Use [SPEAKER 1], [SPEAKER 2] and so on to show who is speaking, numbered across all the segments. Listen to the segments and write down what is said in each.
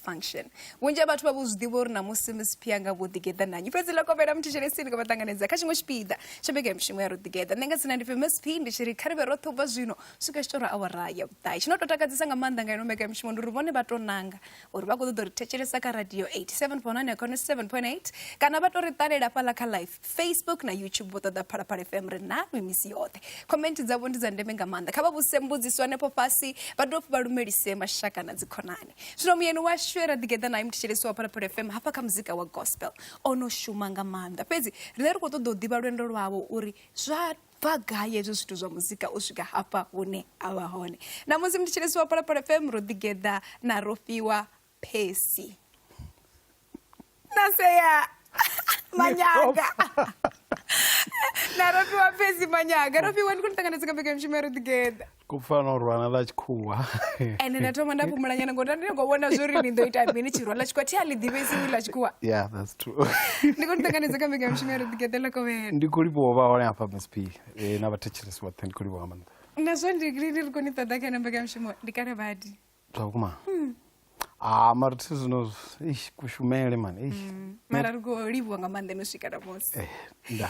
[SPEAKER 1] function. Vhunzhi ha vhathu vha vho zwi ḓivha uri ṋamusi Miss P anga vho ḓigeḓa na nnyi, fhedzi ḽa kovhela muthetshelesi ndi khou vha ṱanganedza kha tshiṅwe tshipiḓa tsha mbekanyamushumo ya Ro Ḓigeḓa. Nṋe nga dzina ndi pfi Miss P, ndi tshi ri kha ri vhe roṱhe u bva zwino swika tshi tou ra awara ya vhuṱahe. Tshino tou takadzesa nga maanḓa nga ino mbekanyamushumo ndi uri vhone vha tou nanga uri vha khou ṱoḓa uri thetshelesa kha radio 87.9 ya 7.8 kana vha tou ri ṱalela fhaḽa kha live Facebook na YouTube, vho ṱoḓa Phalaphala FM, ri nanwi misi yoṱhe. Comment dzavho ndi dza ndeme nga maanḓa, kha vha vhuse mbudziso hanefho fhasi, vha dovhe hafhu vha lumelise mashaka na dzikhonani. Zwino muyeni washu ra ḓigeḓa naye muthetshelesi wa Phalaphala FM hafha kha muzika wa gospel o no shuma nga maanḓa, fhedzi riṋe ri khou ṱoḓa u ḓivha lwendo lwavho uri zwa bva gai hezwo zwithu zwa muzika u swika hafha hune a vha hone namusi. Muthetshelesi wa Phalaphala FM, ro ḓigeḓa na Rofhiwa Phesi naseya Manyaga, na Rofhiwa Phesi Manyaga. Rofhiwa, ndi khou ni ṱanganedza kha mbekanyamushumo ya Ro Ḓigeḓa.
[SPEAKER 2] Kupfa no rwana ḽa tshikhuwa.
[SPEAKER 1] Ende nda thoma nda fhumulanyana ngori nda ndi khou vhona zwo ri ni ḓo ita mini. Tshirwa ḽa tshikhuwa thi a ḽi ḓivhesiwi ḽa tshikhuwa.
[SPEAKER 2] Yeah, that's true.
[SPEAKER 1] Ndi khou ni ṱanganedza kha mbekanyamushumo ya Ro Ḓigeḓa, ḽa kovhela.
[SPEAKER 2] Ndi khou livhuwa u vha hone hafha, Miss P, na vhathetshelesi vhoṱhe, ndi khou livhuwa nga maanḓa.
[SPEAKER 1] Nazwo ndi lini ri khou ni ṱoḓa kha ino mbekanyamushumo, ndi kale badi.
[SPEAKER 2] Zwa vhukuma. Ah, mara thi zwino, eish, kushumele man, eish.
[SPEAKER 1] Mara ri khou livhuwa nga maanḓa no swika namusi.
[SPEAKER 2] Nda.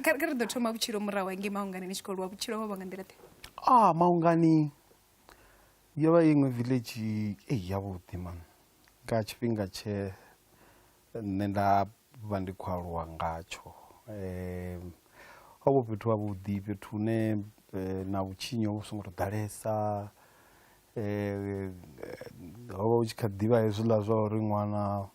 [SPEAKER 1] Kha ri ḓo thoma vhutshilo murahu hangei Maungani ni tshi khou lwa, vhutshilo ho vha nga nḓila ḓe?
[SPEAKER 2] Ah, Maungani yo vha iṅwe village ei yavhuḓi man, nga tshifhinga tshe nṋe nda vha ndi khou aluwa ngatsho. Ho vha fhethu havhuḓi, fhethu hune na vhutshinyi ho vha vhu songo tou ḓalesa. Ho vha hu tshi kha ḓivha hezwiḽa zwa uri ṅwana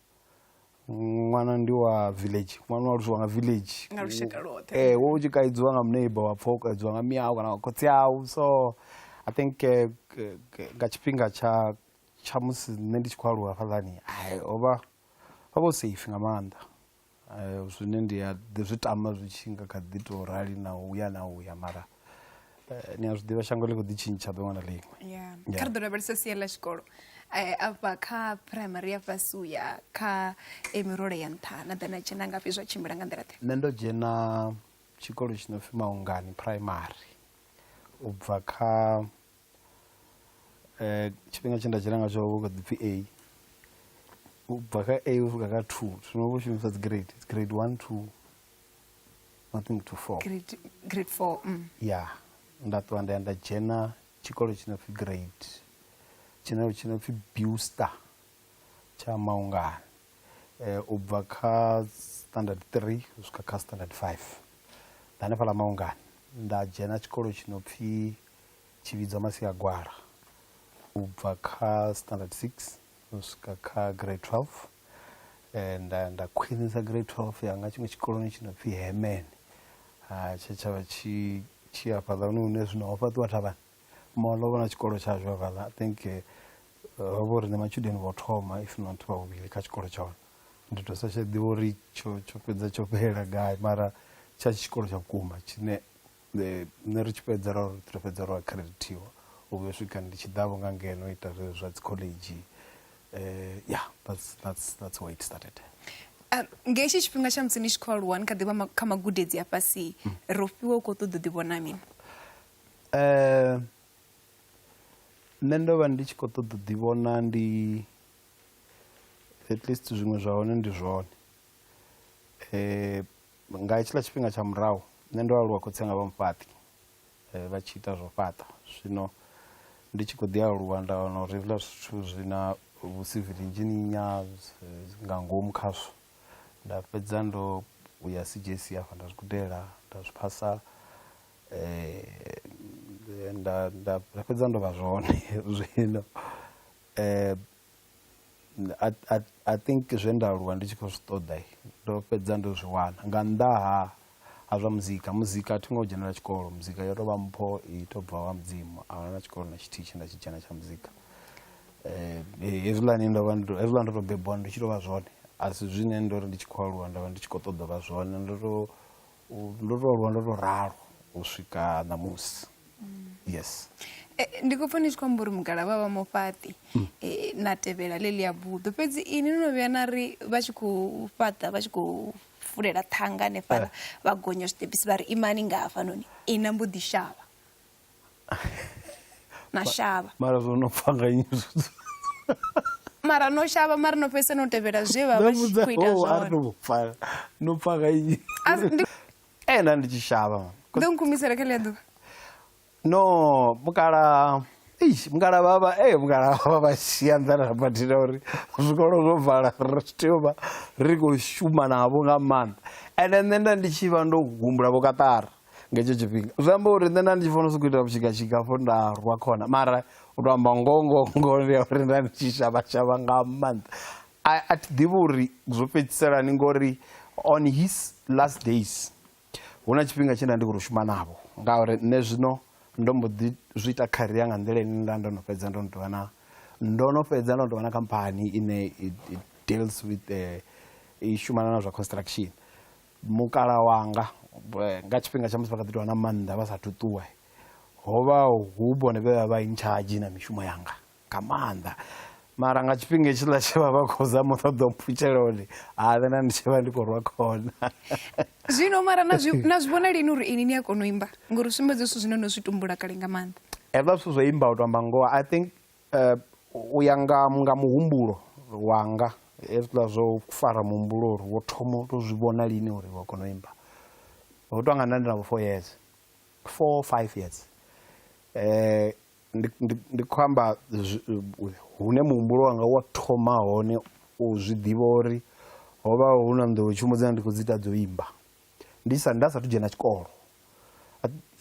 [SPEAKER 2] ṅwana ndi wa village, ṅwana u alusiwa nga village.
[SPEAKER 1] Nga lushaka lwoṱhe.
[SPEAKER 2] Ee, wo u tshi kaidziwa nga muneiba wa pfha wo kaidziwa nga miau kana nga khotsi au. So I think nga tshifhinga tsha musi nṋe ndi tshi khou aluwa hafhaḽani, ho vha ho vha hu safe nga maanḓa, zwine ndi a ḓi zwi tama zwi tshi nga kha ḓi tou rali na uya na uya, mara ni a zwi ḓivha, shango ḽi khou ḓi tshintsha ḓuvha na ḽiṅwe.
[SPEAKER 1] Yeah. Kha ri ḓo lavhelesa sia ḽa tshikolo, afha kha primary ya fhasi uya kha mirole ya nṱha, na ḓa na dzhena ngafhi, zwa tshimbila nga nḓila ḓe?
[SPEAKER 2] Nṋe ndo dzhena tshikolo tshi no pfi Maungani Primary. U bva kha tshifhinga tshe nda dzhena ngatsho hu kha ḓi pfi A, u bva kha A u swika kha 2. Zwino vho shumisa dzi grade, dzi grade 1, 2, nothing to 4.
[SPEAKER 1] Grade 4.
[SPEAKER 2] Ya, nda ṱuwa nda ya nda dzhena tshikolo tshi no pfi grade tshine tshi no pfi Buster tsha Maungani, u bva kha standard 3 u swika kha standard 5. Nda hanefhaḽa Maungani nda dzhena tshikolo tshi no pfi Tshivhidzo Masiagwala, u bva kha standard 6 u swika kha grade 12. Nda khwinisa grade 12 yanga tshiṅwe tshikoloni tshi no pfi Hemen, tshe tsha vha tshi tshi hafhaḽa hune zwino ho fhaṱiwa thavhani moḽo, vhona tshikolo tshashu hafhaḽa. I think ho vha uri nṋe matshudeni vho thoma, if not vha vhuvhili, kha tshikolo tsha hone. Ndi to sa tsha ḓivha uri tsho fhedza tsho fhelela gai, mara tsha tshikolo tsha vhukuma tshine nṋe ri tshi fhedza ra ri fhedza ro accreditiwa u vhuya u swika ndi tshi ḓavho nga ngeno ita zwezwo zwa dzi college. Yeah, that's where it started.
[SPEAKER 1] Nga hetshi tshifhinga tsha musi ni tshi khou aluwa, ni kha ḓi vha kha magudedzi a fhasi, Rofhiwa u khou ṱoḓa u ḓivhona mini?
[SPEAKER 2] Nṋe ndo vha ndi tshi khou ṱoḓa u ḓivhona ndi at least zwiṅwe zwa hone ndi zwone. Nga hetshiḽa tshifhinga tsha murahu nṋe ndo aluwa khotsi anga vha mufhaṱi, vha tshi ita zwo fhaṱa. Zwino ndi tshi khou ḓi aluwa nda wana uri hezwiḽa zwithu zwi na vhu civil engineer nga ngomu khazwo. Nda fhedza ndo uya CJC hafha, nda zwi gudela, nda zwi phasa, nda fhedza ndo vha zwone. Zwino I think zwe nda aluwa ndi tshi khou zwi ṱoḓa ndo fhedza ndo zwi wana, nga nnḓa ha zwa muzika. Muzika a thi ngo dzhenela tshikolo, muzika yo tou vha mpho i tou bvaho ha Mudzimu, ahuna na tshikolo na tshithihi tshe nda tshi dzhena tsha muzika. Hezwiḽani ndo vha ndo hezwiḽa ndo tou bebiwa ndi tshi tou vha zwone, a si zwine ndo ri ndi tshi khou aluwa nda vha ndi tshi khou ṱoḓa u vha zwone, ndo tou aluwa ndo tou ralo u swika ṋamusi. Yes.
[SPEAKER 1] Ndi khou pfa ni tshi khou amba uri mukala vha vha mufhaṱi, na tevhela ḽe ḽi a buḓo, fhedzi ini no vhuya na ri vha tshi khou fhaṱa, vha tshi khou fulela ṱhanga hanefhaḽa, vha gonya zwiṱepisi vha ri imani nga hafhanoni, ina mbo ḓi shavha na shavha?
[SPEAKER 2] Mara zwo no pfa nga inyi zwithu.
[SPEAKER 1] Mara no shavha, mara no fhedzisa no tevhela zwe vha vha tshi khou ita
[SPEAKER 2] zwone.
[SPEAKER 1] zwone.
[SPEAKER 2] Pfa no pfa nga inyi. Ee, nda ndi tshi shavha man.
[SPEAKER 1] Ḓo nkhumisela kha ḽia ḓuvha.
[SPEAKER 2] No, mukala eish, mukala vha mukala vha vha sia nḓala na badela uri zwikolo zwo vala, ri tea u vha ri khou shuma navho nga maanḓa. Ende nṋe nda ndi tshi vha ndo humbula vho kaṱara nga hetsho tshifhinga, zwi amba uri nṋe nda ndi tshi fanela u sokou ita vhutshikatshika afho nda rwa khona, mara u to amba ngoho ngoho ngoho ndi ya uri nda ndi tshi shavha shavha nga maanḓa. A thi ḓivhi uri zwo fhedziselani ngori on his last days hu na tshifhinga tshe nda ndi khou shuma navho, ngauri nṋe zwino ndo mbo ḓi zwi ita career nga nḓila ine nda ndo no fhedza ndo no tovha na ndo no fhedza ndo no tovha na khamphani ine it deals with i shumana na zwa construction. Mukala wanga nga tshifhinga tsha musi vha kha ḓi tovha na maanḓa vha sathu ṱuwa, ho vha hu vhone vhe vha vha in charge na mishumo yanga nga maanḓa. Mara nga tshifhinga hetshiḽa tshe vha vha khou zama u ṱoḓa u mpfutshela hone, ha nṋe nda ndi tshi vha ndi khou rwa khona.
[SPEAKER 1] Zwino mara na zwi vhona lini uri ini ni a kona u imba? Ngori sumbedza zwithu zwine no zwi tumbula kale nga maanḓa.
[SPEAKER 2] Hezwiḽa zwithu zwo imba u to amba ngoho, I think u ya nga muhumbulo wanga, hezwiḽa zwo fara muhumbulo uri wo thoma u to zwi vhona lini uri wa kona u imba. Ho tou nga nda ndi na vho 4 years, 4 5 years. Ndi khou amba hune muhumbulo wanga wa thoma hone u zwi ḓivha uri ho vha hu na nḓowetshumo dzine ndi khou dzi ita dzo imba. Ndi sa nda sathu dzhena tshikolo.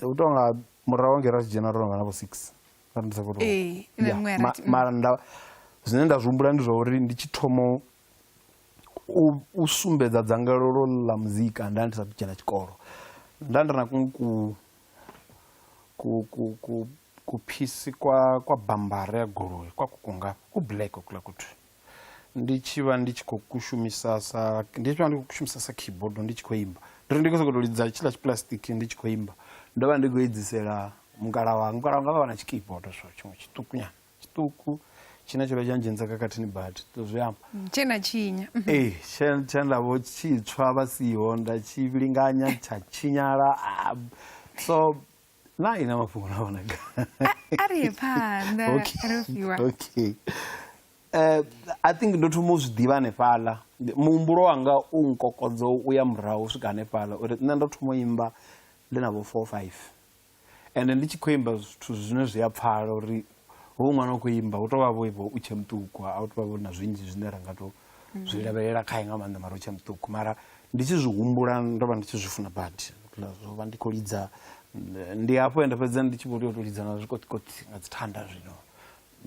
[SPEAKER 2] U tou nga murahu ngei ra tshi dzhena ro no vha na vho 6. Arali ndi sa khou tou
[SPEAKER 1] Ee, na
[SPEAKER 2] Yeah,
[SPEAKER 1] miṅwe ya rathi,
[SPEAKER 2] mara nda zwine nda zwi humbula ndi zwa uri ndi tshi thoma u sumbedza dzangalelo ḽa muzika nda ndi sathu dzhena tshikolo. Nda ndi na kuṅwe ku kuphisi kwa bambara ya goloi kwa kukunga ku black kuḽa kuthu. Ndi tshi vha ndi tshi khou kushumisa sa ndi tshi vha ndi khou kushumisa sa keyboard ndi tshi khou imba. Ndi ri ndi khou sokou tou lidza tshiḽa tshipulasiṱiki ndi tshi khou imba. Ndo vha ndi khou edzisela mukala wanga, mukala wanga vha vha na tshikeyboard zwo tshiṅwe tshiṱuku nyana tshiṱuku tshine tsho vha tsha ndzhenisa khakhathini badi to zwi amba.
[SPEAKER 1] Tshe na tshinya.
[SPEAKER 2] Ee, tshe nda vho tshi tswa vha siho nda tshi vhilinganya tsha tshinyala. So na ina mafhungo na vhona.
[SPEAKER 1] A ri ye phanḓa ro fhiwa.
[SPEAKER 2] Okay. I think ndo thoma u zwi ḓivha hanefhaḽa. Muhumbulo wanga u nkokodzo u ya murahu u swika hanefhaḽa uri nṋe ndo thoma u imba ndi na vho 4 5. Ende ndi tshi khou imba zwithu zwine zwi a pfala uri hoyu ṅwana u khou imba, hu tou vha vho u tshe muṱuku, a hu tou vha vho na zwinzhi zwine ra nga to zwi lavhelela khae nga maanḓa mara u tshe muṱuku. Mara ndi tshi zwi humbula ndo vha ndi tshi zwi funa badi, zwo vha ndi khou lidza, ndi hafho he nda fhedza ndi tshi vho tea u tou lidza na zwikoṱikoṱi nga dzi thanda zwino.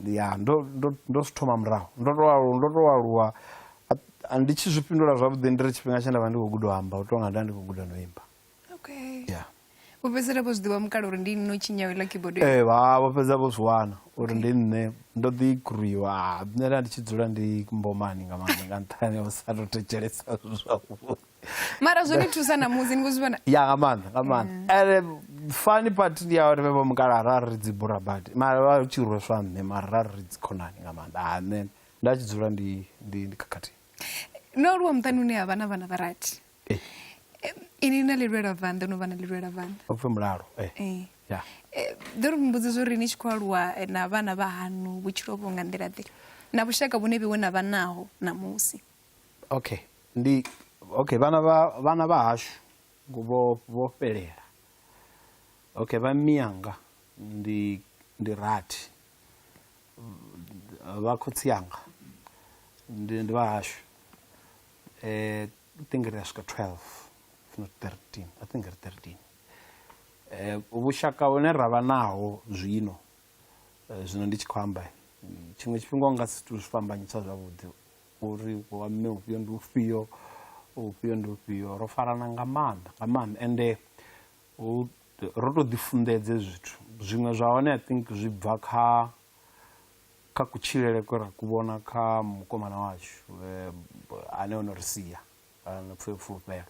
[SPEAKER 2] Ya, ndo zwi thoma murahu, ndo tou aluwa ndi tshi zwi fhindula zwavhuḓi ndi ri tshifhinga tshe nda vha ndi khou guda u amba, u tou nga nda ndi khou guda no imba.
[SPEAKER 1] Okay.
[SPEAKER 2] Yeah.
[SPEAKER 1] Vho fhedzisela vho zwi ḓivha mukala uri ndi no tshinya iḽa keyboard.
[SPEAKER 2] Ee, vha vho fhedza vho zwi wana uri ndi nṋe ndo ḓi gruiwa. Nṋe nda ndi tshi dzula ndi mbomani nga maanḓa nga nṱhani ha u sa tou thetshelesa zwavhuḓi.
[SPEAKER 1] Mara zwo ni thusa namusi ni khou zwi vhona?
[SPEAKER 2] Ya, nga maanḓa, nga maanḓa. Ende funny part ndi ya uri vhe vho mukala ra ri dzi bura badi, mara vha tshi rweswa nṋe mara ra ri dzi khonani nga maanḓa. Ha nṋe nda tshi dzula ndi ndi khakhathini.
[SPEAKER 1] No aluwa muṱani une ha vha na vhana vha rathi. Ini na ḽilwela venḓa, no vha na ḽilwela venḓa.
[SPEAKER 2] O pfi mulalo, eh. Yeah.
[SPEAKER 1] Ḓo ri mmbudze zwo ri ni tshi khou aluwa na vhana vha haṋu vhutshilo vho nga nḓila ḓe na vhushaka vhune vhiwe na vha naho ṋamusi.
[SPEAKER 2] Okay, ndi okay vhana vha hashu vho fhelela. Okay, vha miyanga ndi rathi. Vha khotsi yanga ndi vha hashu. I think ri a swika 12 if not 13. I think ri 13. Vhushaka hune ra vha naho zwino, zwino ndi tshi khou amba tshiṅwe tshifhinga u nga si tu zwi fhambanyisa zwavhuḓi uri wa mme ufhio ndi ufhio, ufhio ndi ufhio. Ro farana nga maanḓa nga maanḓa ende ro to ḓi funḓedza hezwi zwithu. Zwiṅwe zwa hone I think zwi bva kha kutshilele kwe ra ku vhona kha mukomana washu ane ono ri sia, ano pfi Fulufhelo.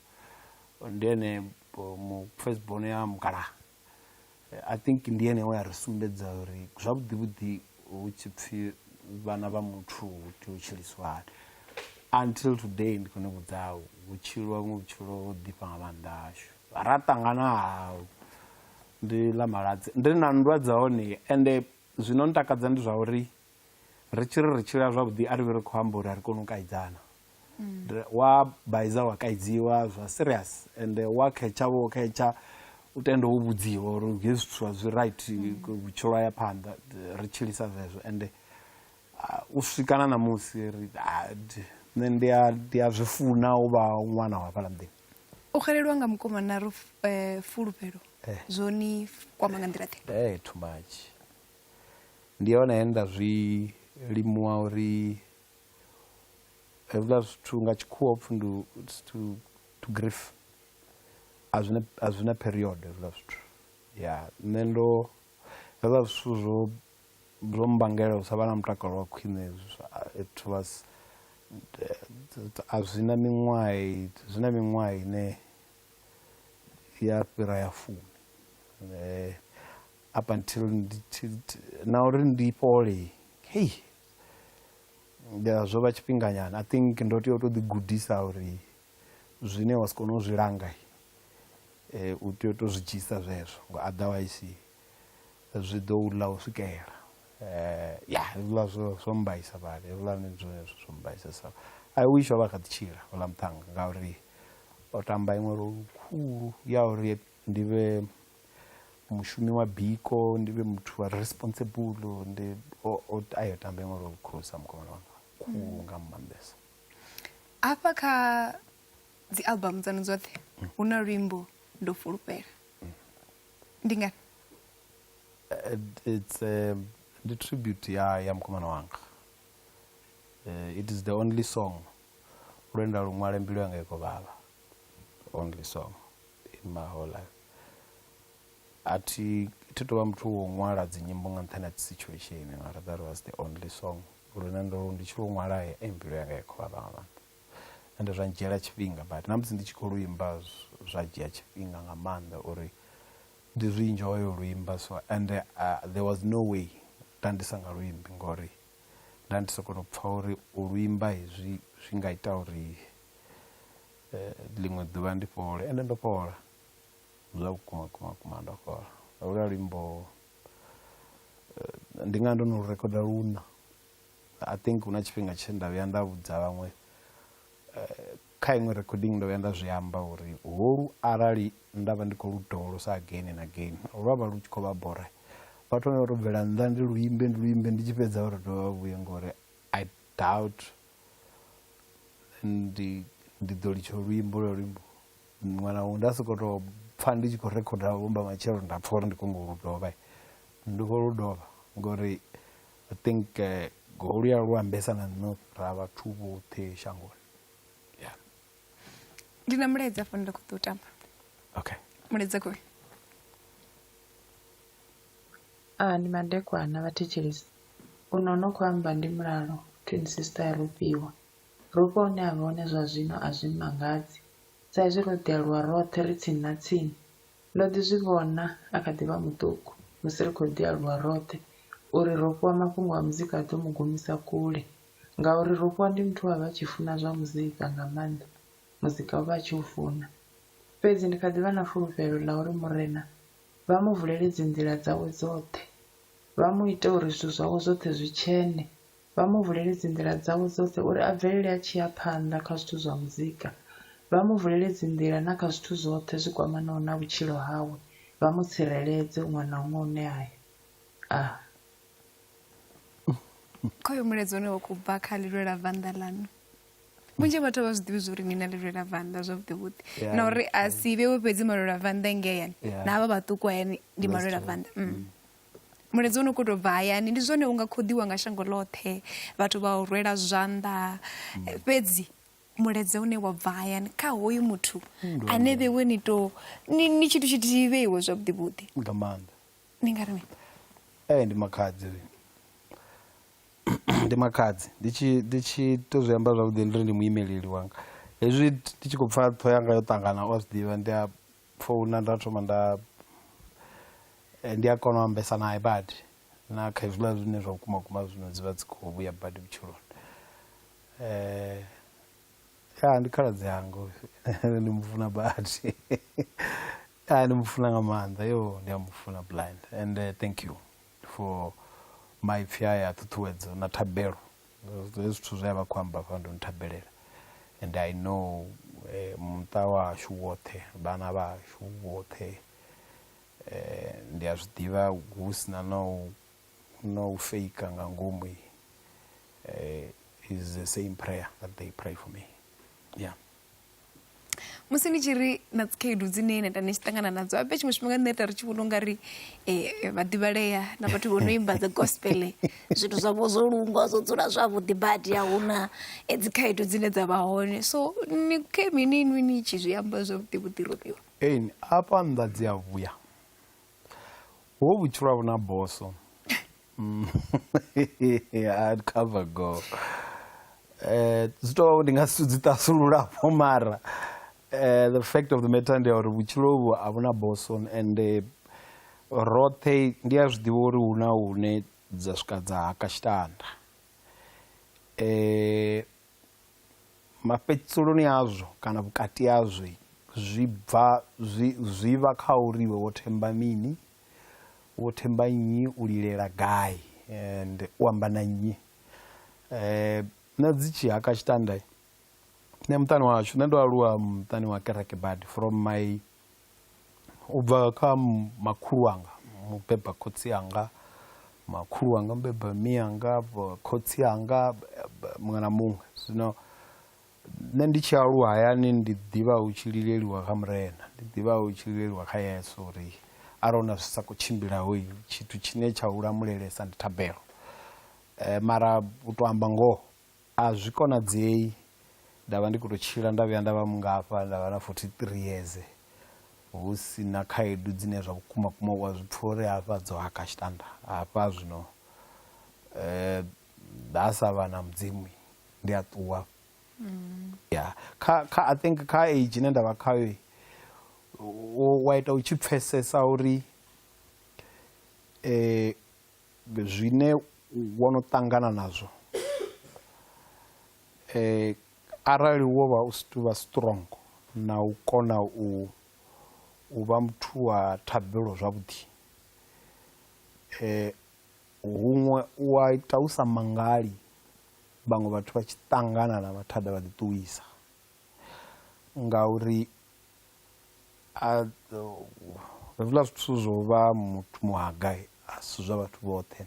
[SPEAKER 2] Ndi ene first born ya mukalaha. I think ndi ene we a ri sumbedza uri zwavhuḓi vhuḓi hu tshi pfi vhana vha muthu hu tea u tshiliswa hani. Until today ndi khou ni vhudza vhutshilo vhuṅwe vhutshilo ho ḓifha nga maanḓa hashu. Ra ṱangana ndi ḽa maladze, ndi na nndwa dza hone. Ende zwino ntakadza ndi zwa uri Ri tshi ri ri tshila zwavhuḓi a ri vhi ri khou amba uri a ri koni u kaidzana. Wa baiza wa kaidziwa zwa serious ende wa khetsha vho khetsha u tenda u vhudziwa uri hezwi zwithu a zwi right, vhutshilo ha ya phanḓa. Ri tshilisa zwezwo ende u swika na ṋamusi ri nṋe ndi a ndi a zwi funa u vha ṅwana wa fhaḽa muḓini.
[SPEAKER 1] U xelelwa nga mukomana ro fulufhelo zwo ni kwama nga nḓila ḓe?
[SPEAKER 2] Ee, too much. Ndi hone he nda zwi limuwa uri hezwiḽa zwithu nga tshikhuwa upfhi ndi to grief a zwina a zwina period hezwiḽa zwithu. Ya nṋe ndo hezwiḽa zwithu zwo zwo mbangela u sa vha na mutakalo wa khwine, it was a zwina miṅwaha zwi na miṅwaha ine ya fhira ya fumi up until na uri ndi fhole hei zwo vha tshifhinga nyana. I think ndo tea u to ḓi gudisa uri zwine wa si kone u zwi langa u tea u to zwi dzhiisa zwezwo ngo otherwise zwi ḓo u ḽa u swikela. Ya hezwiḽa zwo zwo mbaisa badi, hezwiḽa ndi zwone zwithu zwo mbaisesa. I wish o vha kha ḓi tshila houḽa muṱhannga ngauri o tamba iṅwe role khulu ya uri ndi vhe mushumi wa biko, ndi vhe muthu wa responsible, ndi o ayo tamba iṅwe role khulusa mukomana wanga khulu nga maanḓesa.
[SPEAKER 1] Hafha kha dzi album dzanu dzoṱhe hu na luimbo Ndo Fulufhela, ndi ngani?
[SPEAKER 2] It's ndi tribute ya ya mukomana wanga. It is the only song lwe nda lu ṅwala mbilu yanga i khou vhavha, only song in my whole life. A thi thi tovha muthu wo ṅwala dzi nyimbo nga nṱhani ha dzi situation, mara that was the only song lune ndo ndi tshi lu ṅwala e mbilu yanga i khou vhavha nga maanḓa, ende zwa ndzhiela tshifhinga badi na musi ndi tshi khou luimba zwa dzhia tshifhinga nga maanḓa uri ndi zwi enjoy u luimba. So and there was no way nda ndi sa nga luimbi ngori nda ndi sa kona u pfha uri u luimba hezwi zwi nga ita uri ḽiṅwe ḓuvha ndi fhole, ende ndo fhola zwa vhukuma kuma kuma ndo fhola. Holuya luimbo ndi nga ndo no rekhoda luṋa. I think hu na tshifhinga tshe nda vhuya nda vhudza vhaṅwe kha iṅwe recording, ndo vhuya nda zwi amba uri holu arali nda vha ndi khou lu dovholosa again and again lwa vha lu tshi khou vha bora, vha thome vha tou bvela nnḓa ndi luimbe ndi luimbe ndi tshi fhedza vha tou dovha vha vhuye ngori I doubt ndi ndi ḓo litsha luimbo lwa luimbo ṅwana nda sokou tou pfha ndi tshi khou rekhoda vhomba matshelo nda pfha uri ndi khou lu dovha, ndi khou lu dovha ngori I think holuya lu ambesa na nṋe u fhira vhathu vhoṱhe shangoni. Yeah.
[SPEAKER 1] Ndi na mulaedza afho nda khou ḓo tamba.
[SPEAKER 2] Okay.
[SPEAKER 1] Mulaedza khoyu.
[SPEAKER 3] A ndi madekwana vhathetshelesi. Uno no khou amba ndi Mulalo, twin sister ya Rofhiwa. Rofhiwa hune a vha hone zwa zwino a zwi mangadzi sa izwi ro ḓi aluwa roṱhe ri tsini na tsini. Ndo ḓi zwi vhona a kha ḓi vha muṱuku musi ri khou ḓi aluwa roṱhe uri Rofhiwa mafhungo a muzika a ḓo mu gumisa kule ngauri Rofhiwa ndi muthu we a vha a tshi funa zwa muzika nga maanḓa, muzika o vha a tshi u funa. Fhedzi ndi kha ḓi vha na fulufhelo ḽa uri Murena vha mu vulele dzi nḓila dzawe dzoṱhe, vha mu ite uri zwithu zwawe zwoṱhe zwi tshene, vha mu vulele dzinḓila dzawe dzoṱhe uri a bvelele a tshi ya phanḓa kha zwithu zwa muzika, vha mu vulele dzinḓila na kha zwithu zwoṱhe zwi kwamanaho na vhutshilo hawe, vha mu tsireledze huṅwe na huṅwe hune a ya. A.
[SPEAKER 1] Khoyu mulaedza une wa khou bva kha ḽilwela-vanḓa ḽaṋu. Vhunzhi ha vhathu a vha zwi ḓivhi zwa uri ni na ḽilwela-vanḓa zwavhuḓi vhuḓi. Na uri a si vhewe fhedzi malwela-vanḓa ngeyani, na havha vhaṱuku hayani ndi malwela-vanḓa. Mulaedza une u khou tou bva hayani ndi zwone u nga khoḓiwa nga shango ḽoṱhe, vhathu vha u rwela zwanḓa, fhedzi mulaedza une wa bva hayani kha hoyu muthu ane vhewe ni to ni tshithu tshithihi vheiwe zwavhuḓi vhuḓi.
[SPEAKER 2] Nga maanḓa.
[SPEAKER 1] Ni nga ri mini?
[SPEAKER 2] Ee ndi makhadzi ndi makhadzi ndi tshi ndi tshi to zwi amba zwavhuḓi ndi ri ndi muimeleli wanga hezwi ndi tshi khou pfha ṱhoho yanga yo ṱangana u a zwi ḓivha ndi a founa nda thoma nda ndi a kona u ambesa naye badi na kha hezwiḽa zwine zwa vhukuma kuma zwino dzi vha dzi khou vhuya badi vhutshiloni. Ya ndi khaladzi yanga ndi mufuna badi ya ndi mufuna nga maanḓa yo ndi a mufuna blind and thank you for Maipfi aya a ṱhuṱhuwedzo na thabelo, hezwi zwithu zwe a vha khou amba hafha ndo nthabelela and I know muṱa wa hashu woṱhe, vhana vha hashu vhoṱhe ndi a zwi ḓivha hu si na na u na u faker nga ngomu is the same prayer that they pray for me. Yeah.
[SPEAKER 1] Musi ni tshi ri na dzikhaedu dzine na ita ni tshi ṱangana nadzo, habe tshiṅwe tshifhinga nṋe ta ri tshi vhona ungari vhaḓivhalea na vhathu vho no imba dza gospel zwithu zwavho zwo lungwa zwo dzula zwavhuḓi badi, a huna dzikhaedu dzine dza vha hone. So ni khe mini inwi ni tshi zwi amba zwavhuḓi vhuḓi Rofhiwa?
[SPEAKER 2] Ee, afha nnḓa dzi a vhuya ho vhutshilo a vhuna boso. I'd cover go zwi tovha ndi nga si dzi ṱasululafho, mara the fact of the matter ndi ya uri vhutshilo uvhu a vhuna boso and roṱhe ndi a zwi ḓivha uri hu na hune dza swika dza haka tshitanda. Mafhedzisoni azwo kana vhukati hazwo zwi bva zwi zwi vha kha uri iwe wo themba mini, wo themba nnyi, u lilela gai and u amba na nnyi. Nṋe dzi tshi haka tshitanda nṋe muṱani wa hashu nṋe ndo aluwa muṱani wa kereke badi from my u bva kha makhulu wanga mubeba khotsi anga, makhulu wanga mubeba mme anga, khotsi anga muṅwe na muṅwe. Zwino nṋe ndi tshi aluwa hayani ndi ḓivha hu tshi lileliwa kha Murena, ndi ḓivha hu tshi lileliwa kha Yesu uri arali huna zwi sa khou tshimbilaho tshithu tshine tsha u lamulelesa ndi thabelo. Mara u to amba ngoho a zwi konadzei nda vha ndi khou tou tshila nda vhuya nda vha mungafha nda vha na 43 years hu si na khaedu dzine zwa vhukuma kuma u a zwi pfha uri hafha dzo haka tshitanda hafha zwino nda sa vha na Mudzimu ndi a ṱuwa. Ya kha kha I think kha age ine nda vha khayo wa ita u tshi pfesesa uri zwine wo no ṱangana nazwo arali wo vha u si tou vha strong na u kona u u vha muthu wa thabelo zwavhuḓi huṅwe u a ita u sa mangali vhaṅwe vhathu vha tshi ṱangana na mathada vha ḓi ṱuwisa ngauri a hezwiḽa zwithu zwo vha muthu muhaga a si zwa vhathu vhoṱhe.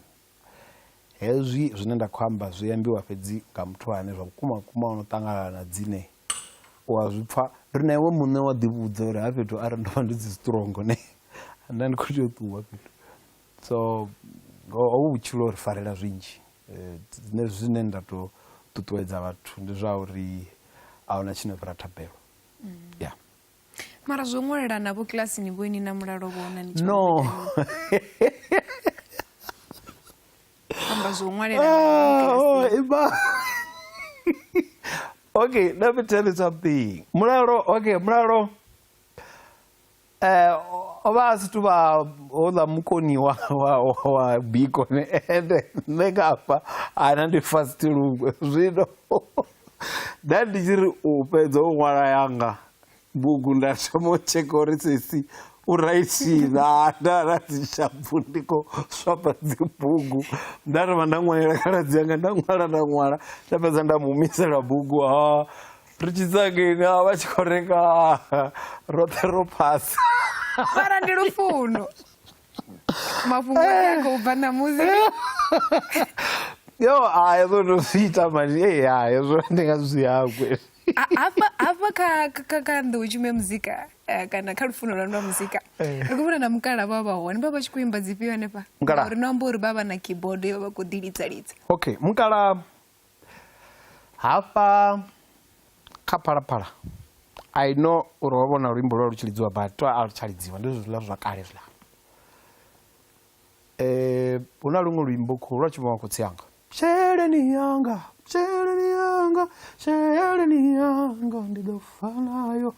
[SPEAKER 2] Hezwi zwine nda khou amba zwi ambiwa fhedzi nga muthu ane zwa vhukuma kuma ono ṱangana na dzine u a zwi pfha ri na iwe muṋe wa ḓi vhudza uri ha fhethu arali ndo vha ndi dzi strong ne nda ndi khou tea u ṱuwa fhethu. So hovhu vhutshilo ri farela zwinzhi, nṋe zwine nda to ṱuṱuwedza vhathu ndi zwa uri ahuna tshino fhira thabelo. Yeah.
[SPEAKER 1] Mara zwo ṅwalela navho kilasini vho ini na Mulalo vhona ni tshi
[SPEAKER 2] No.
[SPEAKER 1] amba zwo ṅwalela navho
[SPEAKER 2] Oh, iba. Okay, let me tell you something. Mulalo, okay, Mulalo. O vha a si tu vha houḽa mukoni wa wa wa biko ne ende nṋe nga hafha ana ndi fast luṅwe zwino nda ndi tshi ri u fhedza u ṅwala yanga bugu nda thoma u tsheka uri sesi u raiti na nda ra dzi shampu ndi khou swapa dzi bugu nda dovha nda ṅwalela khaladzi yanga nda ṅwala nda ṅwala nda fhedza nda mu humisela bugu ha ri tshi tsa ngeni a vha tshi khou renga roṱhe ro phasa.
[SPEAKER 1] Mara ndi lufuno mafhungo a khou bva ṋamusi.
[SPEAKER 2] Yo a hezwo ndo zwi ita mani ee ha hezwo ndi nga zwi hangwe.
[SPEAKER 1] Hafha hafha kha kha kha nḓowetshumo ya muzika kana kha lufuno lwa lwa muzika ri khou vhona na mukala vha vha hone vha vha tshi khou imba dzifhio hanefha?
[SPEAKER 2] Mukala
[SPEAKER 1] Ngauri no amba uri vha vha na keyboard vha vha khou ḓi lidza lidza.
[SPEAKER 2] Okay, mukala hafha kha Phalaphala I know uri ho vhona luimbo lwa lu tshi lidziwa but a lu tsha lidziwa ndi zwiḽa zwa kale zwiḽa. Hu na luṅwe luimbo khou lwa tshi vhonwa khotsi anga sheleni yanga sheleni yanga sheleni yanga ndi ḓo fa nayo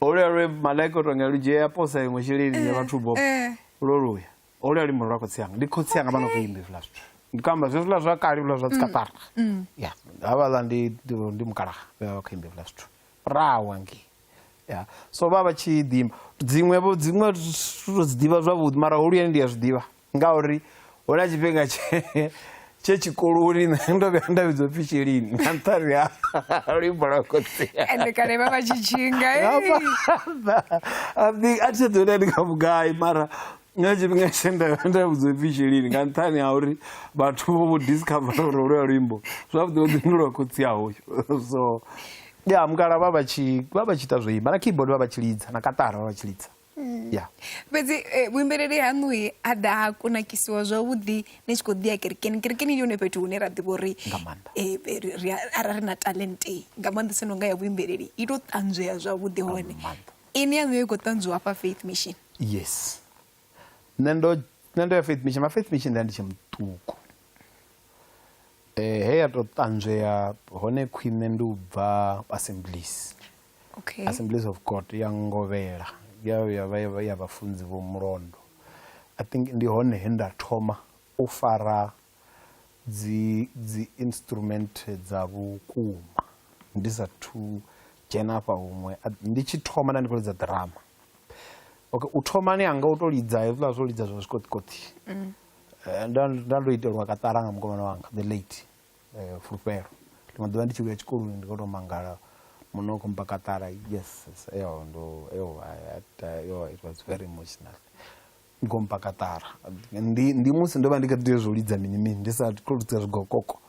[SPEAKER 2] holuya lwe malaika o tonga lu dzhia posa iṅwe sheleni ya vhathu bo lwo luya holuya luimbo lwa khotsi anga ndi khotsi anga vha no khou imba hezwiḽa zwithu ndi khou amba zwezwiḽa zwa kale hezwiḽa zwa tsikapara ya havhaḽa ndi ndi mukalaha vhe vha vha khou imba hezwiḽa zwithu rawa ngei ya so vha vha tshi ḓi imba dziṅwe vho dziṅwe to dzi ḓivha zwavhuḓi mara holuyani ndi a zwi ḓivha ngauri Hu na tshifhinga tshe tshikoloni nṋe ndo vhuya nda vhidzwa pfi Shelini nga nṱhani ha luimbo lwa khotsi.
[SPEAKER 1] Ende kale vha vha tshi tshinga.
[SPEAKER 2] A thi a thi ḓo ndi kha vhugai mara nga tshifhinga tshe nda nda vhudzwa pfi Shelini nga nṱhani ha uri vhathu vho vho discover uri holuya luimbo zwavhuḓi vhuḓi ndi lwa khotsi aho. So ya mukala vha vha tshi vha vha tshi ita zwo imba na keyboard vha vha tshi lidza na katara vha vha tshi lidza. Ya.
[SPEAKER 1] Fhedzi vhuimbeleli haṋu ha ḓa ha kunakisiwa zwavhuḓi ni tshi khou ḓi ya kerekeni. Kerekeni ndi hone fhethu hune ra ḓivha uri
[SPEAKER 2] Nga maanḓa.
[SPEAKER 1] ri arali ri na talente nga maanḓesa no nga ya vhuimbeleli i to ṱanzwea zwavhuḓi hone.
[SPEAKER 2] Maanḓa.
[SPEAKER 1] Ini yaṋu yo i khou ṱanzwiwa hafha Faith Mission.
[SPEAKER 2] Yes. Nṋe ndo nṋe ndo ya Faith Mission, ma Faith Mission nda ndi tshe muṱuku. He ya to ṱanzwea hone khwine ndi u bva Assemblies.
[SPEAKER 1] Okay.
[SPEAKER 2] Assemblies of God ya Ngovhela ya ya vha ya vhafunzi vho Mulondo. I think ndi hone he nda thoma u fara dzi dzi instrument dza vhukuma ndi sa thu dzhena hafha huṅwe ndi tshi thoma nda ndi khou lidza drama. Okay, u thomani hanga u to lidza hezwiḽa zwo lidza zwa zwikoṱikoṱi. Nda nda ndo itelwa kaṱara nga mukomana wanga the late Fulufhelo. Ḽiṅwe ḓuvha ndi tshi vhuya tshikoloni ndi khou tou mangala muno khou mpha kaṱara yes yo ndo yo yo it was very emotional. Ndi khou mpha kaṱara ndi ndi musi ndo vha ndi kha ḓi zwo lidza mini mini ndi sa khou lidza zwigokoko.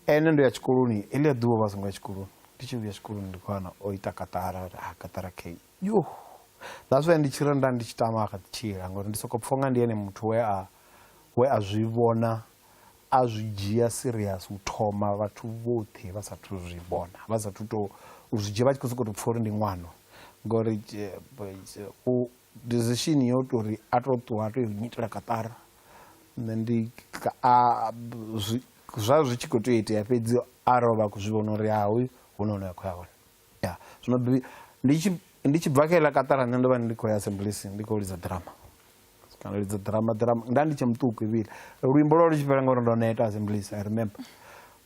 [SPEAKER 2] Ene ndo ya tshikoloni heḽia ḓuvha vha songo ya tshikoloni ndi tshi vhuya tshikoloni ndi khou wana o ita kaṱara ah kaṱara kei yo. That's why ndi tshi ri nda ndi tshi tama a kha ḓi tshila ngori ndi soko pfha unga ndi ene muthu we a we a zwi vhona a zwi dzhia serious u thoma vhathu vhoṱhe vha sathu zwi vhona vha sathu to u zwi dzhia vha tshi khou sokou tou pfha uri ndi ṅwana ngori u decision yo tori a to ṱuwa a to yo nyitela kaṱara nṋe ndi a zwa zwi tshi khou tea u itea fhedzi arali vha khou zwi vhona uri ha hoyu hu na hune a khou ya hone. Ya zwino ndi tshi ndi tshi bva kha iḽa kaṱara nṋe ndo vha ndi khou ya Assemblies ndi khou lidza drama kana lidza drama drama nda ndi tshe muṱuku ivhile luimbo lwa lu tshi fhela ngauri ndo neta Assemblies I remember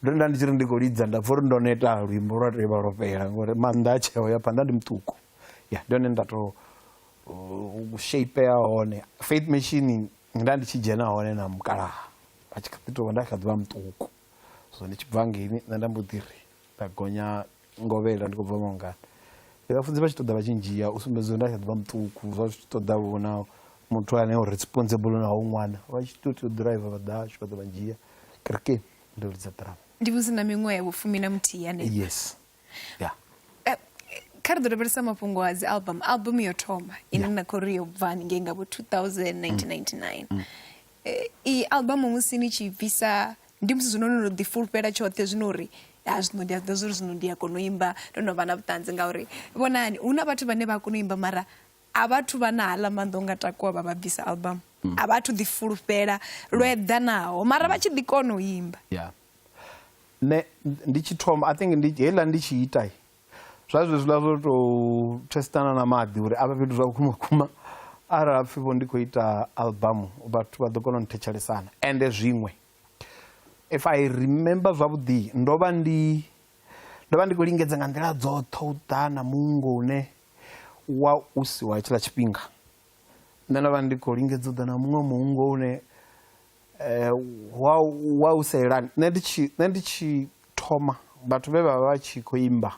[SPEAKER 2] ndo nda ndi tshi ri ndi khou lidza nda pfha uri ndo neta luimbo lwa tea u vha lwo fhela ngori maanḓa a tsheo ya phanḓa ndi muṱuku ya ndi hone nda to shapea hone Faith Mission nda ndi tshi dzhena hone na mukalaha vha tshi kha ḓi tovha nda kha ḓi vha muṱuku so ndi tshi bva ngeini nṋe nda mbo ḓi ri nda gonya Ngovhela ndi khou bva Maungani. Vhafunzi vha tshi ṱoḓa vha tshi ndzhia u sumbedza uri nda kha ḓi vha muṱuku zwa zwi tshi ṱoḓa vho na muthu ane o responsible na hoyu ṅwana vha tshi tou tea u ḓiraiva vha ḓa hashu vha ḓa vha ndzhia kerekeni ndo lidza ḓirama.
[SPEAKER 1] Ndi musi na miṅwaha ya vhufumi na muthihi hanefha.
[SPEAKER 2] Yes. Yeah.
[SPEAKER 1] Kha ri ḓo lavhelesa mafhungo a dzi album. Album yo thoma ine na khou ri yo bva haningei nga vho 2000 1999. Iyi album musi ni tshi bvisa ndi musi zwino no no ḓi fulufhela tshoṱhe zwino uri ha zwino ndi a ḓivha zwori zwino ndi a kona u imba ndo no vha na vhuṱanzi ngauri vhonani hu na vhathu vhane vha kona u imba mara a vhathu vha na haḽa maanḓa unga takuwa vha vha bvisa album a vhathu ḓi fulufhela lwo eḓanaho mara vha tshi ḓi kona u imba.
[SPEAKER 2] Yeah. Nṋe ndi tshi thoma I think ndi heiḽa ndi tshi ita zwa zwezwiḽa zwo tou thestana na maḓi uri afha fhethu zwa vhukuma kuma arali hapfi vho ndi khou ita album vhathu vha ḓo kona u nthetshelesana ende zwiṅwe if I remember zwavhuḓi ndo vha ndi ndo vha ndi khou lingedza nga nḓila dzoṱhe u ḓa na mungo une wa u si wa hetshiḽa tshifhinga nṋe ndo vha ndi khou lingedza u ḓa na muṅwe muungo une wa wa u sa elani nṋe ndi tshi nṋe ndi tshi thoma vhathu vhe vha vha vha tshi khou imba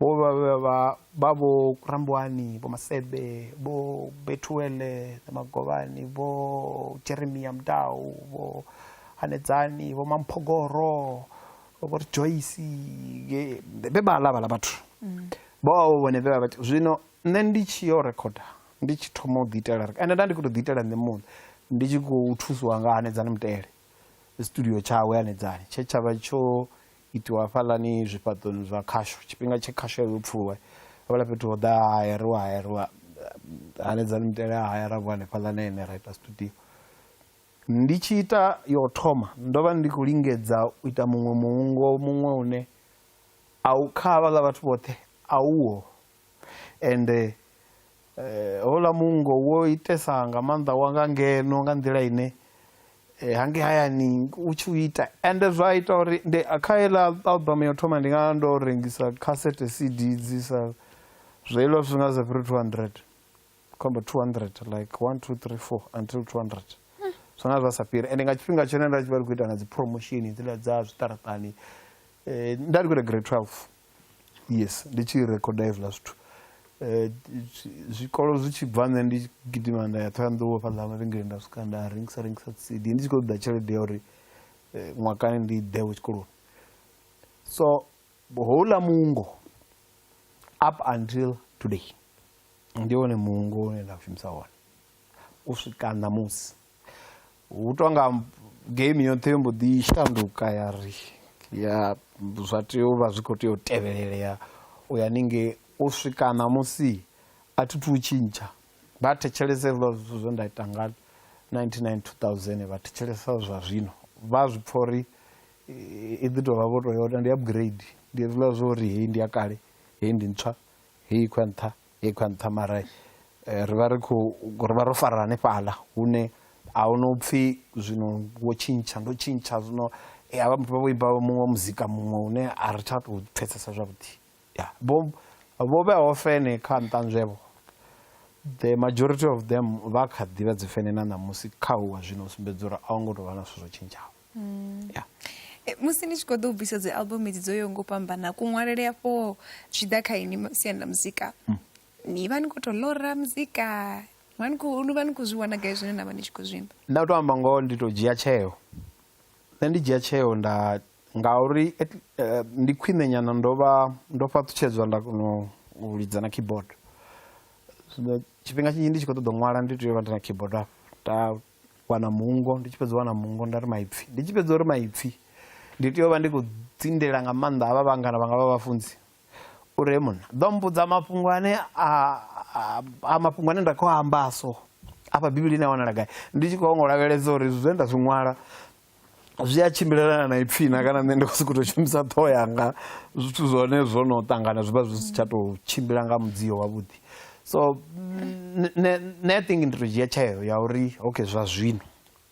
[SPEAKER 2] vho vha vha vha vho Rambuani vho Masebe vho Bethuele Magovhani vho Jeremia Mudau vho Hanedzani vho Mamphogoro vho Rejoice vhe vhaḽa vhaḽa vhathu vho vha vho vhone vhe vha vha zwino nṋe ndi tshi yo rekhoda ndi tshi thoma u ḓi itela ende nda ndi khou tou ḓi itela nṋe muṋe ndi tshi khou thusiwa nga Hanedzani Mutele studio tshawe Hanedzani tshe tsha vha tsho itiwa hafhaḽani zwifhaṱoni zwa khasho tshifhinga tshe khasho ya yo pfuluwa hafhaḽa fhethu ho ḓa hayariwa hayariwa Hanedzani Mutele a hayara vho hanefhaḽa na ene ra ita studio. Ndi tshi ita yo thoma ndo vha ndi khou lingedza u ita muṅwe muungo muṅwe une a u kha havhaḽa vhathu vhoṱhe a uho ende houḽa muungo wo itesa nga maanḓa wa nga ngeno nga nḓila ine hangei hayani u tshi u ita ende zwa ita uri ndi kha heiḽa album ya u thoma ndi nga ndo rengisa khasete C_D dzi sa zweiḽa zwithu nga sa fhiri 200 khou amba 200 like 1 2 3 4 until 200. Zwanga zwa sa fhiri. Ende nga tshifhinga tshone nda tshi vha ndi khou ita na dzi promotion hedziḽa dza zwiṱaraṱani. Nda ndi khou ita grade 12. Yes, ndi tshi rekhoda hezwiḽa zwithu. Zwikolo zwi tshi bva nṋe ndi gidima nda ya Ṱhohoyanḓou hafhaḽa mavhengeleni nda swika nda rengisa rengisa dzi CD ndi tshi khou ṱoḓa tshelede ya uri ṅwakani ndi ḓe tshikoloni. So houḽa muungo up until today ndi wone muungo une nda shumisa wone u swika ṋamusi. Hu tonga game yoṱhe yo mbo ḓi shanduka ya ri ya zwa tea u vha zwi khou tea u tevhelelea u ya haningei u swika ṋamusi a thi thu tshintsha. Vha thetshelese hezwiḽa zwithu zwe nda ita nga 99 2000 vha thetshelesa zwa zwino vha zwi pfha uri i ḓi tovha vho Toyota ndi upgrade ndi hezwiḽa zwo uri heyi ndi ya kale heyi ndi ntswa heyi khou ya nṱha heyi khou ya nṱha mara ri vha ri khou ri vha ro fara hanefhaḽa hune a hu no pfhi zwino wo tshintsha ndo tshintsha zwino havha muthu vha vho imba muṅwe muzika muṅwe une a ri tsha tou pfhesesa zwavhuḓi. Ya vho vho vheaho fene kha nṱanzwevho the majority of them vha kha ḓivha dzi fene na ṋamusi kha uwa zwino u sumbedza uri a hu ngo tou vha na zwithu zwo tshintshaho. Yeah.
[SPEAKER 1] Musi ni tshi khou ḓo u bvisa dzi album idzi dzo yaho nga u fhambana kuṅwalele afho zwi ḓa kha ini siani ḽa muzika ni vha ni khou tou ḽora muzika ni vha ni khou zwi wana gai zwine na vha ni tshi khou zwi imba?
[SPEAKER 2] Nṋe u tou amba ngoho ndi tou dzhia tsheo nṋe ndi dzhia tsheo nda ngauri ndi khwine nyana ndo vha ndo fhaṱutshedzwa nda kona u lidza na keyboard. Zwino tshifhinga tshinzhi ndi tshi khou ṱoḓa u ṅwala ndi tea u vha ndi na keyboard afha nda wana muungo ndi tshi fhedza u wana muungo nda ri maipfi ndi tshi fhedza uri maipfi ndi tea u vha ndi khou dzindela nga maanḓa havha vhangana vhanga vha vhafunzi uri he munna ḓo mbudza mafhungo ane a mafhungo ane nda khou amba so afha bivhilini a wanala gai ndi tshi khou ngo lavhelesa uri zwe nda zwi ṅwala zwi a tshimbilelana na ipfi na kana nṋe ndi khou sokou tou shumisa ṱhoho yanga zwithu zwone zwo no ṱangana zwi vha zwi si tsha tou tshimbila nga mudzio wavhuḓi so nṋe I think ndi to dzhia tsheo ya uri okay zwa zwino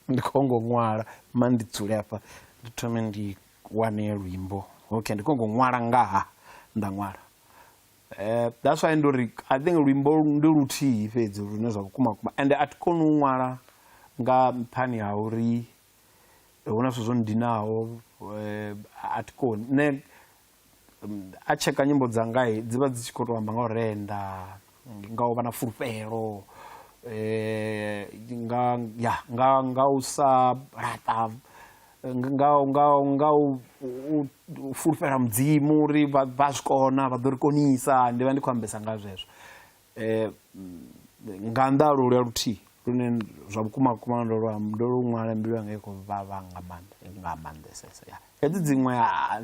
[SPEAKER 2] ndi khou ngo ṅwala ma ndi dzule hafha ndi thome ndi wane luimbo okay ndi khou ngo ṅwala ngaha nda ṅwala. That's why ndo ri I think luimbo ndi luthihi fhedzi lune zwa vhukuma vhukuma ende a thi koni u ṅwala nga nṱhani ha uri hu na zwithu zwo ndinaho a thi koni nṋe a tsheka nyimbo dzanga dzi vha dzi tshi khou tou amba nga u renda nga u vha na fulufhelo nga ya nga nga u sa laṱa nga nga nga u fulufhela mudzimu uri vha zwi kona vha ḓo ri konisa ndi vha ndi khou ambesa nga zwezwo. Nga nnḓa ha loluya luthihi lune zwa vhukuma vhukuma ndo lu ndo lu ṅwala mbilu yanga i khou vhavha nga maanḓa nga maanḓesesa ya. Hedzi dziṅwe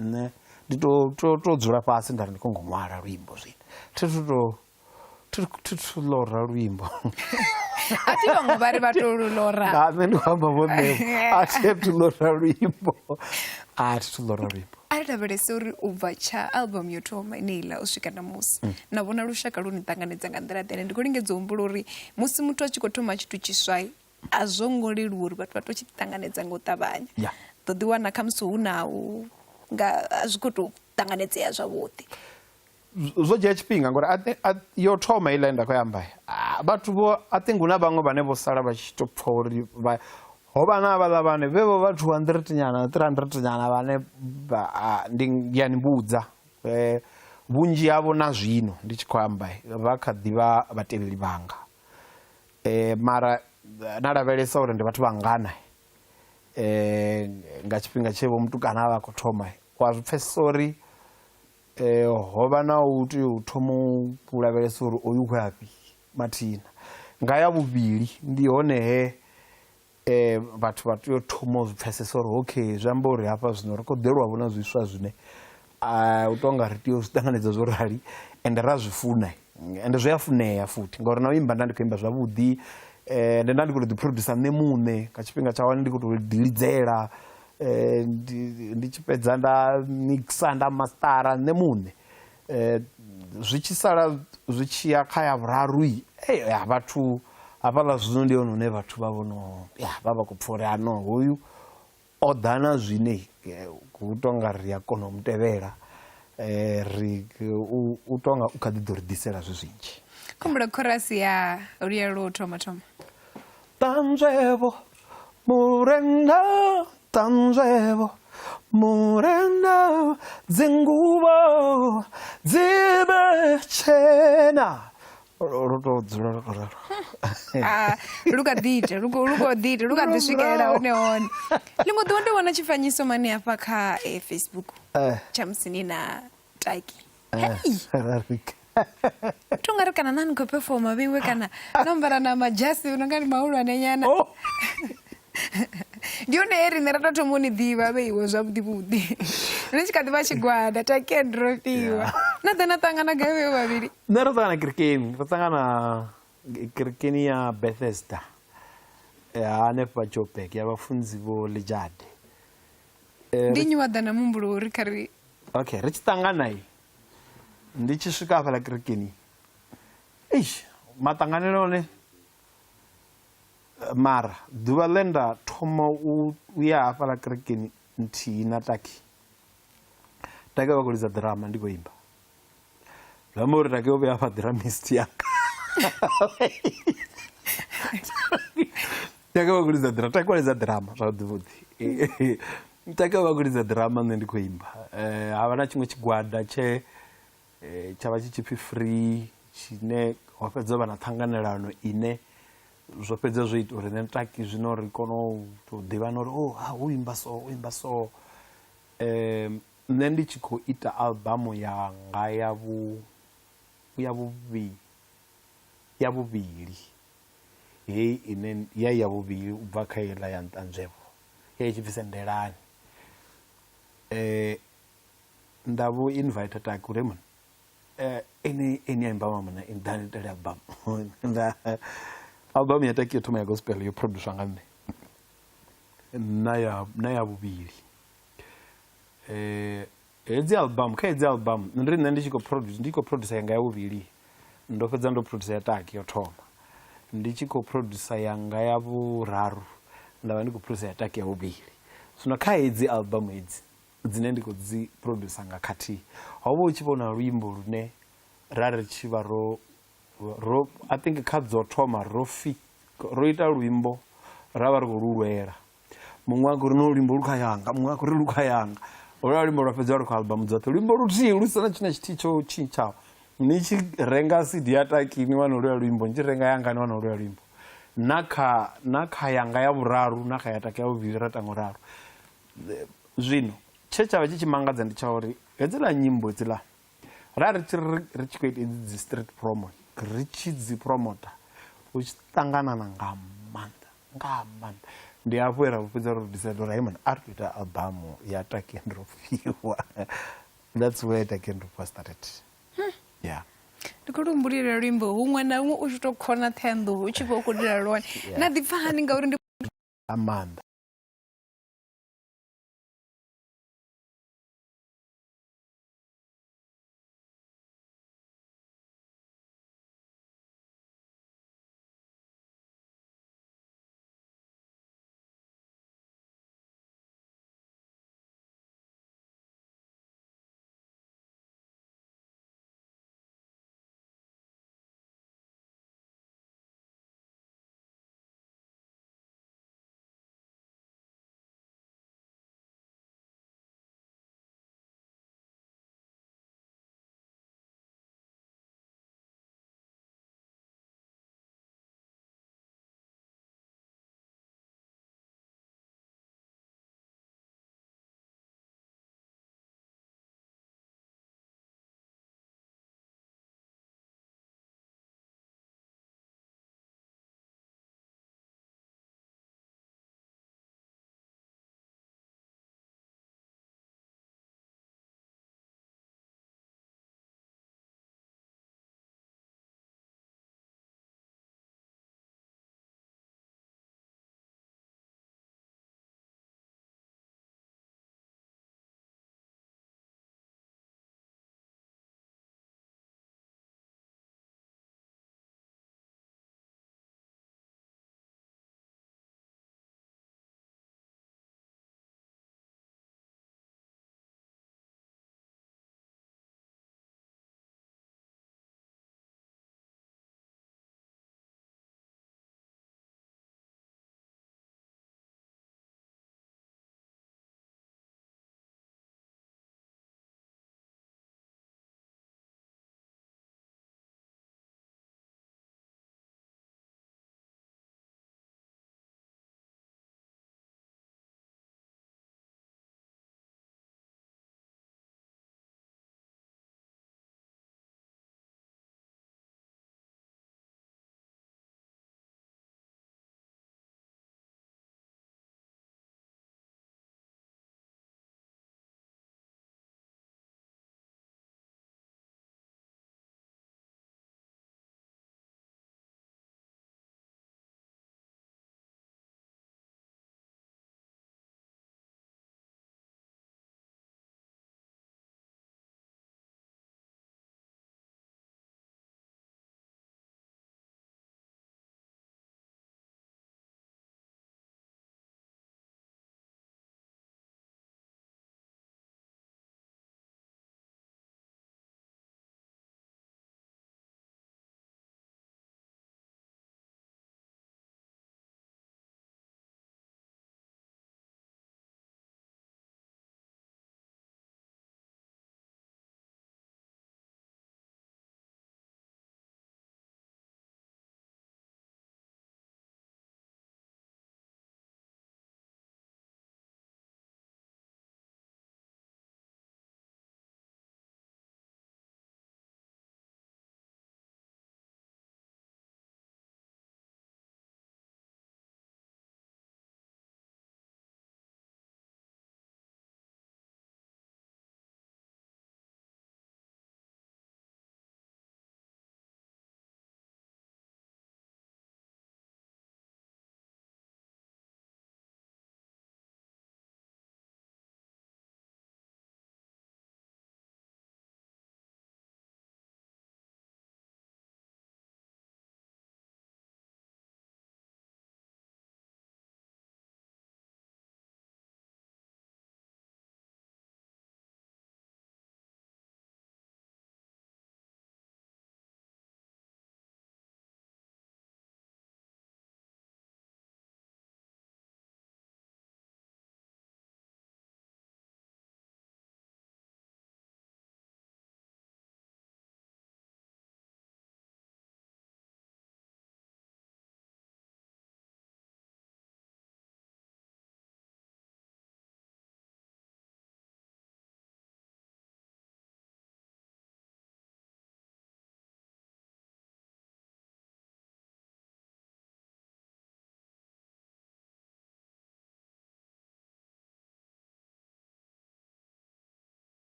[SPEAKER 2] nṋe ndi to to to dzula fhasi nda ri ndi khou ngo ṅwala luimbo zwino thi thu to thi thu ḽora luimbo.
[SPEAKER 1] A thi vhaṅwe vha ri vha to lu ḽora.
[SPEAKER 2] Nṋe ndi khou amba vho nṋe a thi thu ḽora luimbo a thi thu ḽora luimbo.
[SPEAKER 1] A ri lavhelese uri u bva tsha album yo thoma ine iḽa u swika ṋamusi mm. na vhona lushaka lu ni ṱanganedza nga nḓila ḓene. Ndi khou lingedza u humbula uri musi muthu a tshi khou thoma tshithu tshiswa a zwo ngo leluwa uri vhathu vha tou tshi ṱanganedza nga u ṱavhanya.
[SPEAKER 2] Yeah.
[SPEAKER 1] Ḓo ḓi wana khamusi hu na u nga a zwi khou tou ṱanganedzea zwavhuḓi.
[SPEAKER 2] Zwo dzhia tshifhinga ngori yo thoma iḽa nda khou amba vhathu vho I think hu na vhaṅwe vhane vho sala vha tshi tou pfha uri ho vha na havhaḽa vhane vhevho vha 200 nyana 300 nyana vhane ndi ya ni vhudza vhunzhi havho na zwino ndi tshi khou amba vha kha ḓi vha vhatevheli vhanga mara na lavhelesa uri ndi vhathu vhangana nga tshifhinga tshe vho mutukana vha khou thoma wa zwi pfhesesa uri Ho vha na u tea u thoma u lavhelesa uri oyu u khou yafhi mathina. Nga ya vhuvhili ndi hone he vhathu vha tea u thoma u zwi pfhesesa uri okay zwi amba uri hafha zwino ri khou ḓelwa vho na zwiswa zwine u tonga ri tea u zwi ṱanganedza zwo rali ende ra zwi funa ende zwi a funea futhi ngori na u imba nda ndi khou imba zwavhuḓi ende nda ndi khou tou ḓi producer nṋe muṋe nga tshifhinga tsha hone ndi khou tou ḓi lidzela. Ndi tshi fhedza nda mixer nda mastara nṋe muṋe zwi tshi sala zwi tshi ya kha ya vhuraru ya vhathu hafhaḽa zwino ndi hone hune vhathu vha vhono ya vha vha khou pfha uri ano hoyu o ḓa na zwine hu tonga ri a kona u mu tevhela ri u tonga u kha ḓi ḓo ri ḓisela zwi zwinzhi.
[SPEAKER 1] Khumbula khorasi ya luya lwo thoma thoma.
[SPEAKER 2] Ṱanzwevho. Murena ṱanzwevho, Murena dzinguvho dzi vhe tshena. Lu tou dzula lwo tou ralo.
[SPEAKER 1] Ah, lu kha ḓi ita lu khou ḓi ita lu kha ḓi swikelela hone hone. Ḽiṅwe ḓuvha ndo vhona tshifanyiso mani hafha kha Facebook tsha musi ni na Taki. Hei! To nga ri kana na ni khou performa vheiwe kana no ambara na madzhasi no nga ni mahulwane nyana.
[SPEAKER 2] Oh.
[SPEAKER 1] Ndi hone he riṋe ra tou thoma u ni ḓivha vheiwe zwavhuḓi vhuḓi. Ri tshi kha ḓi vha tshigwada Taki and Rofhiwa. Na ḓa na ṱangana gai vheiwe vhavhili?
[SPEAKER 2] Nṋe ro ṱangana kerekeni, ro ṱangana kerekeni ya Bethesda ya hanefha Joburg ya vhafunzi vho Lijade.
[SPEAKER 1] Ndi nnyi wa ḓa na muhumbulo wa uri kha ri
[SPEAKER 2] Okay, ri tshi ṱangana ndi tshi swika hafhaḽa kerekeni eish maṱanganelo one mara ḓuvha ḽe nda thoma u ya hafhaḽa kerekeni nthihi na Taki, Taki vha khou lidza ḓirama ndi khou imba zwi amba uri Taki o vhuya afha ḓiramist yanga Taki vha khou lidza ḓirama, Taki wa lidza ḓirama zwavhuḓi vhuḓi Taki vha khou lidza ḓirama nṋe ndi khou imba ha vha na tshiṅwe tshigwada tshe tsha vha tshi tshi pfhi free tshine ho fhedza vha na ṱhanganelano ine zwo fhedza zwo ita uri nṋe Taki zwino ri kone u tou ḓivhana uri oh ha u imba so u imba so nṋe ndi tshi khou ita album yanga ya vhu ya vhuvhili ya vhuvhili heyi ine ya ya vhuvhili u bva kha heiḽa ya nṱanzwevho ya i tshi pfi Sendelani nda vho invite Taki uri mona ene ene a imba mama na ḓa ni itele album nda album ya Taki yo thoma ya gospel yo producer nga nṋe na ya na ya vhuvhili Hedzi album kha hedzi album ndi nṋe ndi tshi khou produce ndi tshi khou producer yanga ya vhuvhili ndo fhedza ndo producer ya Taki yo thoma ndi tshi khou producer yanga ya vhuraru nda vha ndi khou producer ya Taki ya vhuvhili zwino kha hedzi album hedzi dzine ndi khou dzi producer nga khathihi ho vha hu tshi vhona luimbo lune ra ri tshi vha ro ro I think kha dzo thoma ro fi ro ita luimbo ra vha ri khou lu lwela muṅwe a khou ri no luimbo lu kha yanga muṅwe a khou ri lu kha yanga holuya luimbo lwa fhedza lu kha album dzoṱhe luimbo luthihi lu si na tshine tshithihi tsho tshintshaho ni tshi renga cd ya Taki ni wana holuya luimbo ni tshi renga yanga ni wana holuya luimbo na kha na kha yanga ya vhuraru na kha ya Taki ya vhuvhili ra tanga ralo zwino tshe tsha vha tshi tshi mangadza ndi tsha uri hedziḽa nyimbo hedziḽa ra ri tshi ri tshi khou ita hedzi dzi street promo ri tshi dzi promota hu tshi ṱanganana nga maanḓa nga maanḓa ndi hafho he ra fhedza ro decide uri hayi a ri tou ita album ya Taki and Rofhiwa that's where Taki and Rofhiwa started yeah
[SPEAKER 1] ndi khou lumbulela luimbo huṅwe na huṅwe u tshi tou khona ṱhenḓu u tshi vha u khou lila lwone na ḓipfa hani ngauri ndi
[SPEAKER 2] nga maanḓa.